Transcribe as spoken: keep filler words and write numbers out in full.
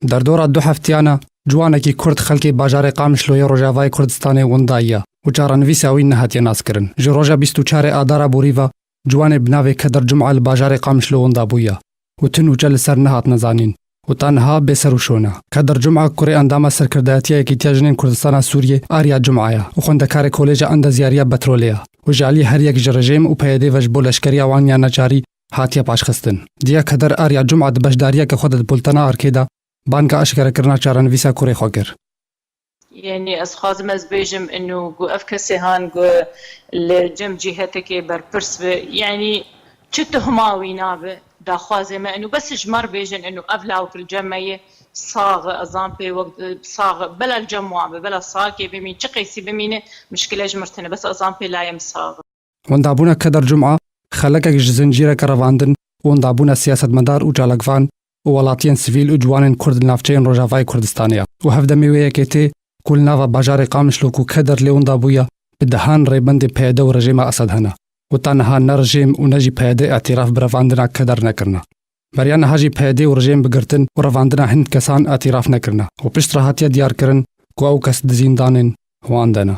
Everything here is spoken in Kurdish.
Derdora du heftiyana, ciwanekî Kurd xelkê bajarê Qamişloyê Rojavayê Kurdistanê winda ye û çarenivîsa wî nehatiye naskirin. Ji roja bîst û çarê Adara borî ve, ciwanê bi navê Keder Cuma li bajarê Qamişlo winda bûye û ti nûçe li ser nehatine zanîn û ta niha bê ser û şon e. Keder Cuma kurê endama serkirdayetiya Yekîtiya Jinên Kurdistana Sûriyê Arya Cuma ye û xwendekarê Kolêja Endezyariya Petrolê ye û ji alî her yek ji rejîm û P Y D ve ji bo leşkeriya wan ya neçarî hatiye paşxistin. Diya Keder Arya Cuma di beşdariyeke xwe de di bultena Arkê de banga eşkerekirina çarenivîsa kurê xwe kir. Yanî ez xwazim ez bêjim inu ku ev kesê han ku li cem cîhetekê berpirs bi, yanî çi tuhma wî nabi, daxwazê me inu bes ji me re bêjin inu ev lawik li cem me ye, sax e, ez an pê wek sax e, bela li cem wan bi, bela sakê bimîn, çi qeysî bimîne, mişkile ji me re tune, bes ez an pê layê min sax e. Wendabûna Keder Cuma, xelekek ji zincîreke revandin û wendabûna siyasetmedar û çalakvan û welatiyên sivîl û ciwanên Kurd li navçeyên Rojavayê Kurdistanê ye û hevdemê wê yekê tê ku li nava bajarê Qamişlo ku Keder lê winda bûye, bi dehan rêbendê P Y D û rejîma Esed hene û ta niha ne rejîm û ne jî P Y D îtiraf bi revandina Keder nekirine. Beriya niha jî P Y D û rejîm bi girtin û revandina hin kesan îtiraf nekirine û piştre hatiye diyarkirin ku ew kes di zîndanên wan de ne.